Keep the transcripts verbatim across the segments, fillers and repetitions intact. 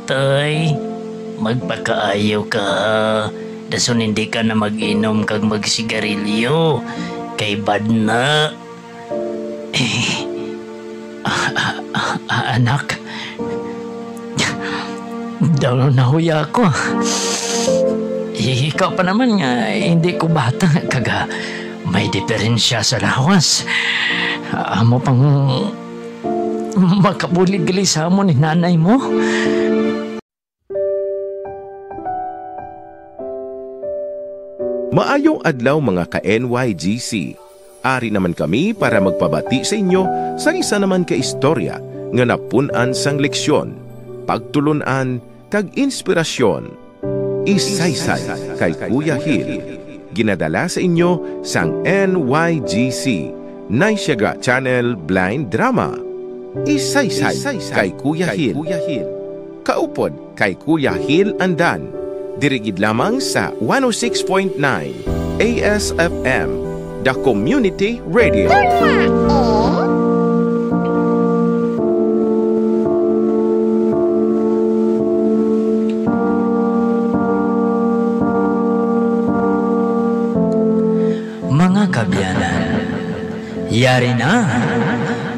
Tay, magpakaayo ka, ha. Dason hindi ka na mag-inom kag magsigarilyo, kay bad na. Eh, ah, ah, ah, anak, daw nahuya ako. Ikaw pa naman nga, hindi ko bata, kag, ah, may diferensya sa lawas. Amo pang makabulig gali sa amon ni nanay mo. Maayong adlaw, mga ka-N Y G C. Ari naman kami para magpabati sa inyo sang isa naman ka istorya nga napun-an sang leksyon, pagtulon-an, kag inspirasyon. Isaysay kay Kuya Hil. Ginadala sa inyo sang N Y G C, Naisyaga Channel Blind Drama. Isaysay kay Kuya Hil. Kaupod kay Kuya Hil Andan. Diri gid lamang sa one oh six point nine A S F M, The Community Radio. Mga kaabyanan, yari na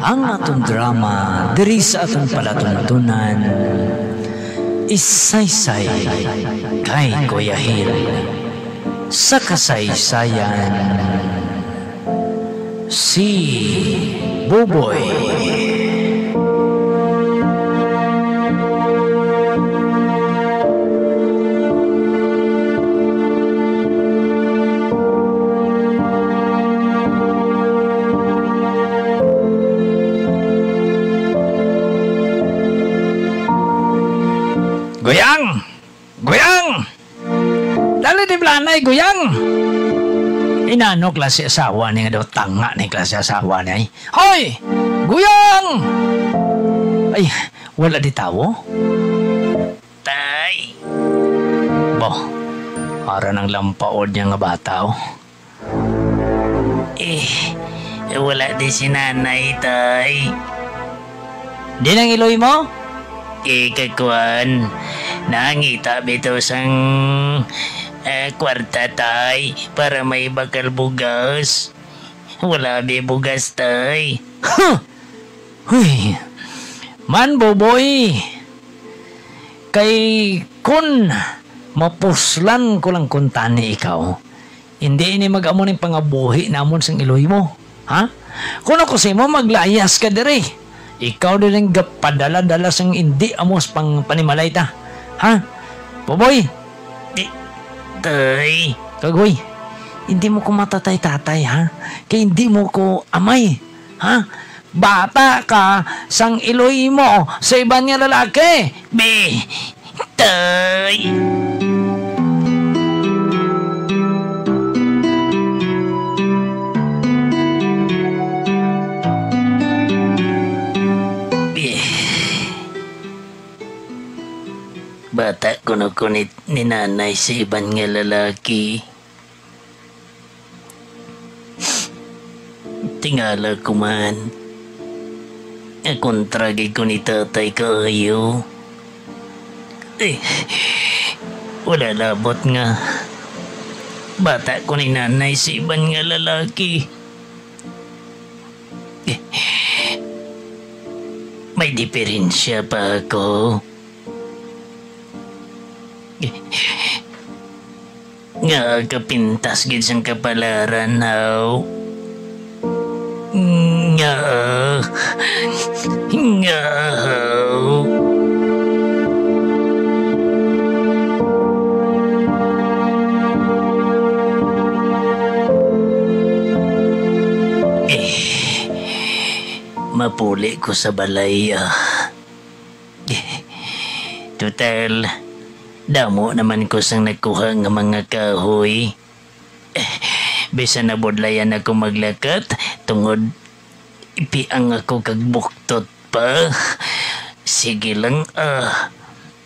ang aton drama diri sa aton palatuntunan, Isaysay kay Kuya Hil. Sa kasaysayan, si Buboy. Guyang! Guyang! Dali di blanay, Guyang! Inano klase asawa ni nga daw tanga ni klase asawa ni ay? Hoy! Guyang! Ay, wala di tawo? Tay! Bo, ara nang lampaod niya nga bata, oh. Eh, wala di si nanay, tay. Di nang iloy mo? Eh, kakwan, nangita bitaw sang, eh, kwarta, tay, para may bakal bugas. Wala bi bugas, tay. Huh! Huy! Man, Boboy, kay kun mapuslan ko lang kuntani ikaw, hindi ini mag-amo ning pangabuhi namon sang iloy mo, ha? Kun ako sa imo, maglayas ka diri. Ikaw diri ang gapadala-dala sang indi amo sa pang-, panimalay ta, ha? Boboy! Di, tay. Kagoy, hindi mo ko matatay-tatay, ha? Kay hindi mo ko amay, ha? Bata ka sang iloy mo sa iban nga lalaki. Be, tay. Be. Bata kuno ko ni, ni nanay sa iban nga lalaki. Tingala ko man, nga kontra gid ko ni tatay kaayo. Eh, wala labot nga bata ko ni nanay sa iban nga lalaki. Eh, may diferensya pa ako. Nga kapintas gid sang kapalaran, haw. Nga, nga, haw. Eh, mapuli ko sa balay, ah. Total, damo naman ko sang nakuha nga mga kahoy. Bisan nabudlayan ako maglakat, tungod ipiang ako kag buktot pa. Sige lang, ah.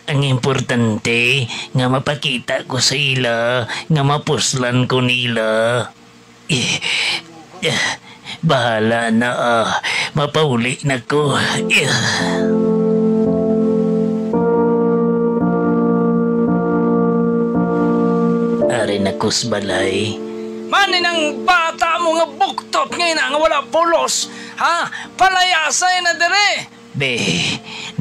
Ang importante nga mapakita ko sa ila nga mapuslan ko nila. Eh, eh, bahala na, ah. Mapauli na ko. Eh. ko sa balay. Man, inang bata mo nga buktot nga ina nga wala pulos, ha? Palayasay na diri! Be,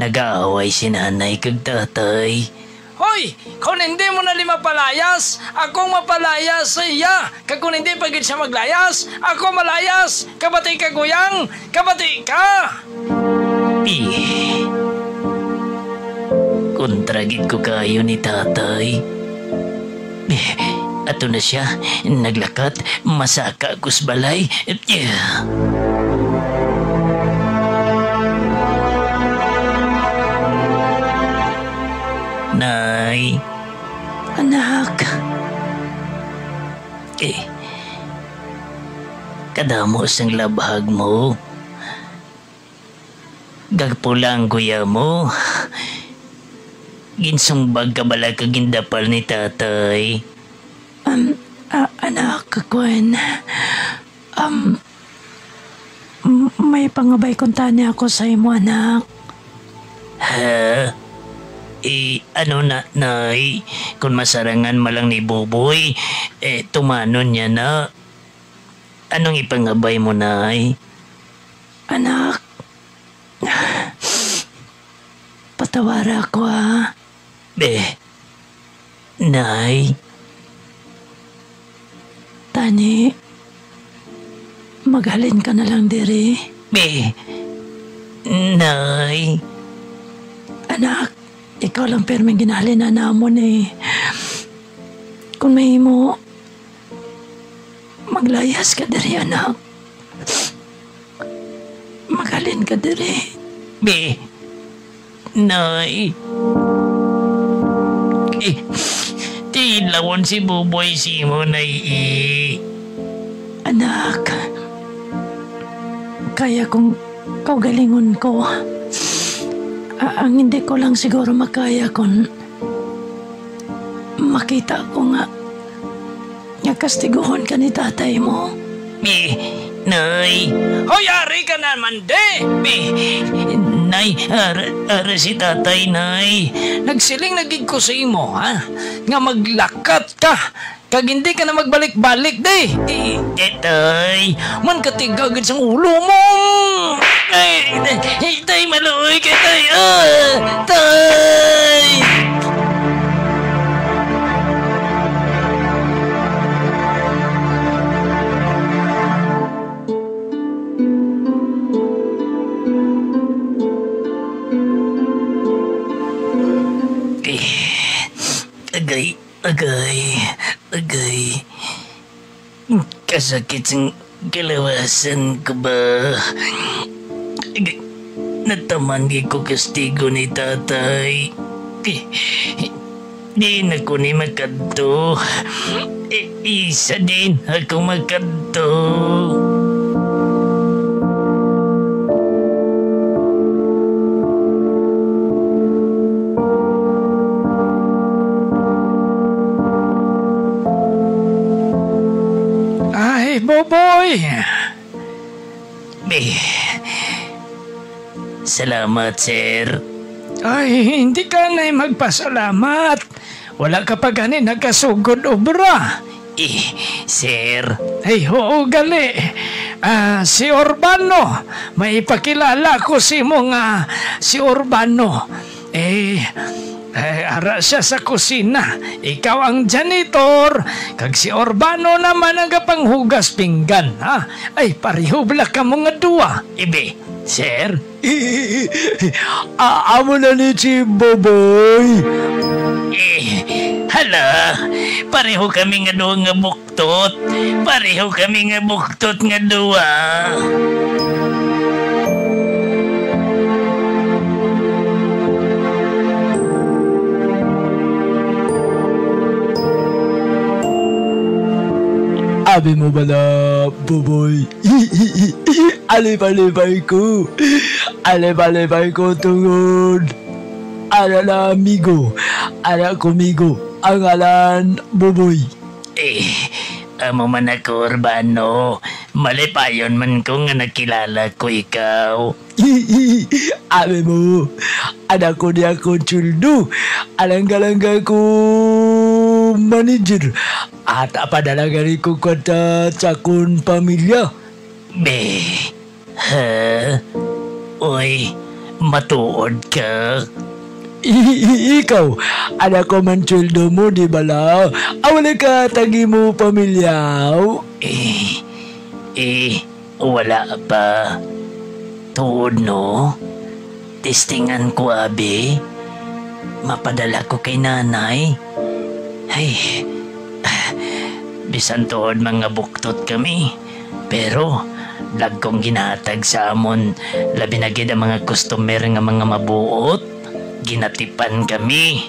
nag-aaway si nanay kag tatay. Hoy! Kon hindi mo na li mapalayas, ako ang mapalayas sa iya. Kag kon hindi pa gid siya maglayas, ako malayas. Kabati ka, Guyang! Kabati ka! Be, kontra gid ko kayo ni tatay. Be, ato na siya. Naglakat, masaka ko sa balay. Nay. Anak. Eh, kadamo sang labhag mo. Gagpula ang guya mo. Ginsumbag ka bala kag gindapal ni tatay? Um, ah, anak, kwan. Um, m-, may pangabay kuntani ako sa imo, anak. Ha? Eh, ano na, Nay? Kung masarangan man lang ni Buboy, eh, tumanon niya na. Anong ipangabay mo, Nay? Anak, patawara ako, ha? Be, Nay. Tani, maghalin ka na lang diri. Be, Nay. Anak, ikaw lang pirming ginahalinan namon, eh. Kung mahimo, maglayas ka diri, anak. Maghalin ka diri. Be, Nay. Eh, tilawon si Buboy sa imo, Nay, eh. Anak, kaya kong kaugalingon ko. A-, ang hindi ko lang siguro makaya kung makita ko nga nga kastiguhon ka ni tatay mo. Eh, Nay. Hoy, ari ka naman, di! Eh, Nay, ara, ara si tatay, Nay. Nagsiling na gid ko sa imo, ha? Nga maglakat ka, kag hindi ka na magbalik-balik, di! Eh, eh, Tay. Man katiga gid sang ulo mo. Ay, Tay, Tay, maluoy ka, Tay. Ah, Tay! Agay, agay, agay. Kasakit sing kalawasan ko ba? Nataman gid ko kastigo ni tatay. Di na ko ni makadto. I-, isa din ako makadto. Ay, Boboy! Eh, salamat, sir. Ay, hindi ka na magpasalamat. Wala ka pa gani nakasugod obra. Eh, sir. Ay, oo, gali. Ah, si Urbano, may ipakilala ko si mo nga si Urbano. Eh, eh, ara siya sa kusina. Ikaw ang janitor, kag si Urbano naman ang gapanghugas pinggan, ha? Ay, pareho bala kamo nga duwa. Ibe, sir? Ah, amo na ni si Boboy. Eh, hala, pareho kami nga duwa nga buktot. Pareho kami nga buktot nga duwa. Abi mo bala, Boboy? Alib-alibay ko. Alib-alibay ko tungod ara na amigo, ara ko amigo, ang ngalan Boboy. Eh, amo man ako, Urbano. Malipayon man ko nga nakilala ko ikaw. Abi mo, anak ko ni ako, Chuldo. Alangga-langga ko manager. Ata padala gani ko kwarta sa akon pamilya. Be, ha? Oy, matuod ka? I-, i-, ikaw, anak ko man sweldo mo, di bala? Aw, wala ka tagi mo pamilya? Eh, eh, wala pa. Tuod, no? Testingan ko, abi. Mapadala ko kay nanay. Ay, bisan tuod mga buktot kami, pero dagkong ginhatag sa amon, labi na gid ang mga customer nga mga mabuot. Ginatipan kami.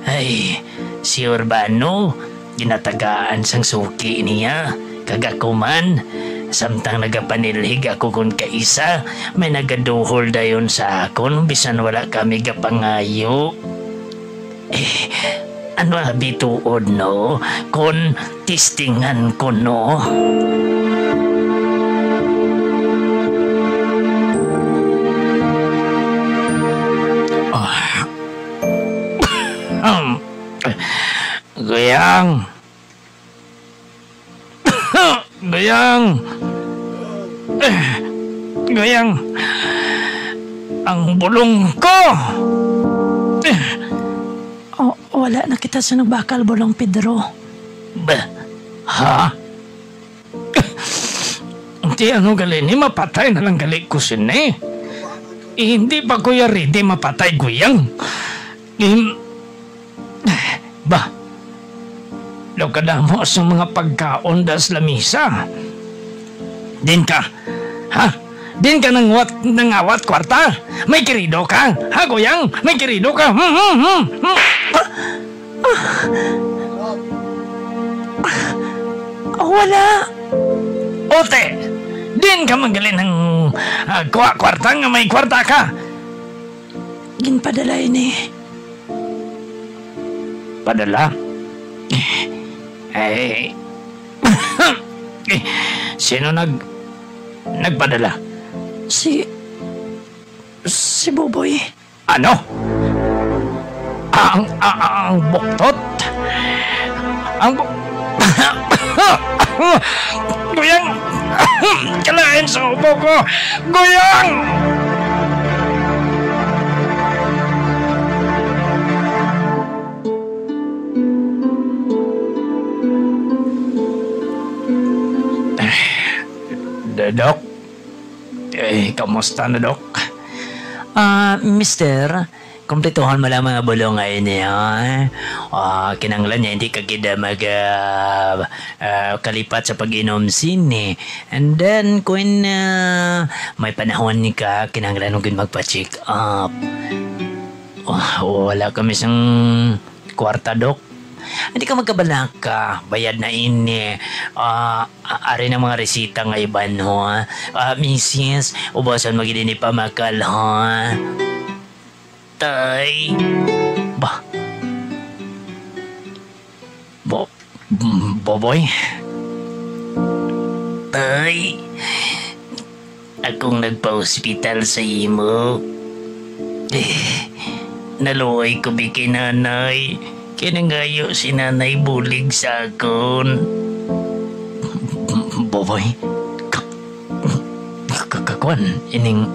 Ay, si Urbano, ginatagaan sang suki niya, kag ako man, samtang nagapanilhig ako kon kaisa, may nagaduhol dayon sa akon, bisan wala kami gapangayo. Eh, ano abi tuod, no? Kon testingan ko, no? Ah. Ahem. Guyang. Guyang. Guyang. Ang bulong ko. Oh, wala na kita sa nagbakal, Bulong Pedro. Ba? Ha? Ti ano gali ni, mapatay na lang gali ko sini. Eh, hindi pa ko yari di mapatay, Guyang. Im-, ba? Daw kadamo sa mga pagkaon das lamisa. Din ka, ha? Din ka nangwat, nangawat kwarta? May kirido ka? Ha, Guyang? May kirido ka? Hmm, hmm, hmm, hmm. Ah, ah, ah, wala. Ote, din ka magaling ng, ah, kuha kwarta nga may kwarta ka. Ginpadala ini. Padala? Eh, sino nag-, nagpadala? Si, si Boboy. Ano? Ang, ang, ang buktot? Ang bu-, Guyang! Kalain sa ubo ko! Guyang! Dok? Eh, kamusta na, Dok? Ah, mister, kumplituhan mo lang mga bulong nga ini, ha? Ah, kinahanglan niya, hindi ka gid mag, ah, ah, kalipat sa pag-inom sini. And then, kung, ah, may panahon ka, kinahanglan mo gid magpa-check up. Oh, wala kami sang kwarta, Dok. Hindi ka magkabalaka, bayad na ini. Ah, a-, ari na mga resita nga iban, ho, ha? Ah, misis, ubasan mo gid ini pamakal, ha? Tay. Ba? Bo-, Boboy? Tay. Akong nagpa-ospital sa imo. Eh, naluoy ko bi kay nanay. Kay nangayo si nanay bulig sa akon. Boboy, ka-, ka-, kakuan, ining,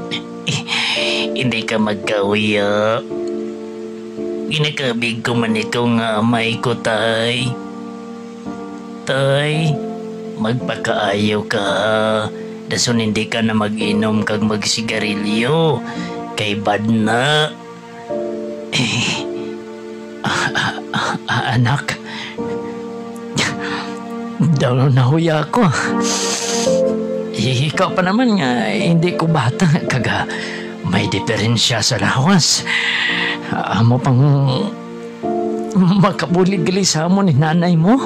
hindi ka magkahuya. Ginakabig ko man ikaw nga amay ko, tay. Tay, magpakaayo ka, ha. Dason hindi ka na mag-inom kag magsigarilyo, kay bad na. Eh, a-, a-, a-, anak, daw nahuya ako. Ikaw pa naman nga, hindi ko bata, kag, ah, may diferensya sa lawas. Amo pang makabulig gali sa amon ni nanay mo?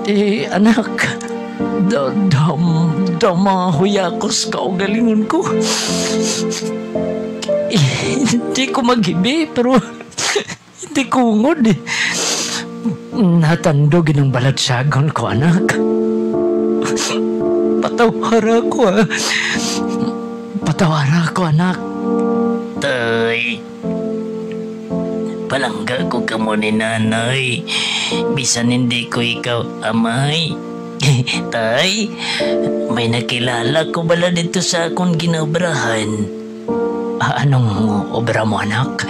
Eh, anak, da-, dam-, dama huyakos kaugalingon ko. Eh, hindi ko maghibi, pero hindi ko ungod. Natandog ang balatsagon ko, anak. Patawhara ko, ah. Patawhara ko, anak. Tay, Palangga ko kamo ni Nanay. Bisan hindi ko ikaw amay. Tay, may nakilala ko bala dito sa akon ginaobrahan. Ah, anong obra mo, anak?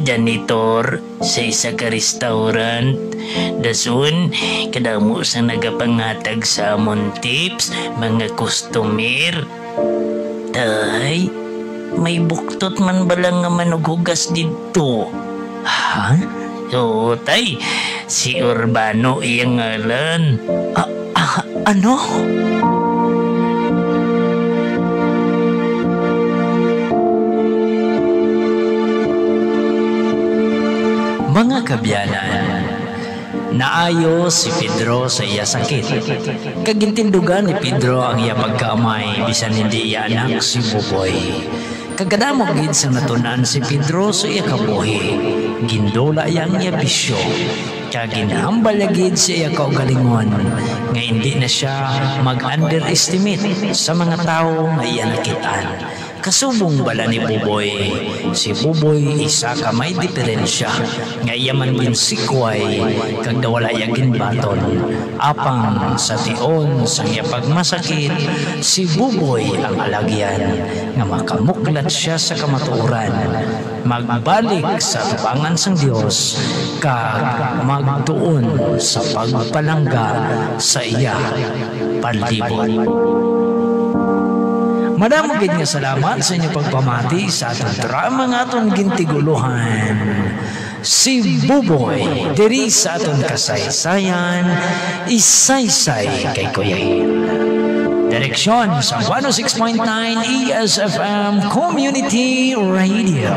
Janitor sa isa ka restaurant. Dason, kadamo sang nagapangatag sa amon tips, mga customer. Tay, may buktot man bala nga manughugas didto? Ha? Oo, tay. Si Urbano iyang ngalan. Ah, ah, ano? Mga kabyanan, naayo si Pedro sa iya sakit, kag gintindugan ni Pedro ang iya pagkaamay, bisan hindi iya anak si Buboy. Kag kadamo gid sang natun-an si Pedro sa iya kabuhi, gindula iya ang iya bisyo, kag ginhambal niya gid sa iya kaugalingon nga hindi na sia mag-underestimate sa mga tawo nga iya nakit-an. Kasubong bala ni Buboy, si Buboy isa ka may diperensya nga iya man ginsikway kag daw wala iya ginbaton. Apang sa tion sang iya pagmasakit, si Buboy ang alagyan nga makamuklat sia sa kamatuoran, magbalik sa atubangan sang Dios, kag magtuon sa pagpalangga sa iya palibot. Madamo gid nga salamat sa inyo pagpamati sa aton drama nga aton gintigulohan, Si Buboy, diri sa aton kasaysayan, Isaysay kay Kuya Hil. Direksyon sa one oh six point nine E S F M Community Radio.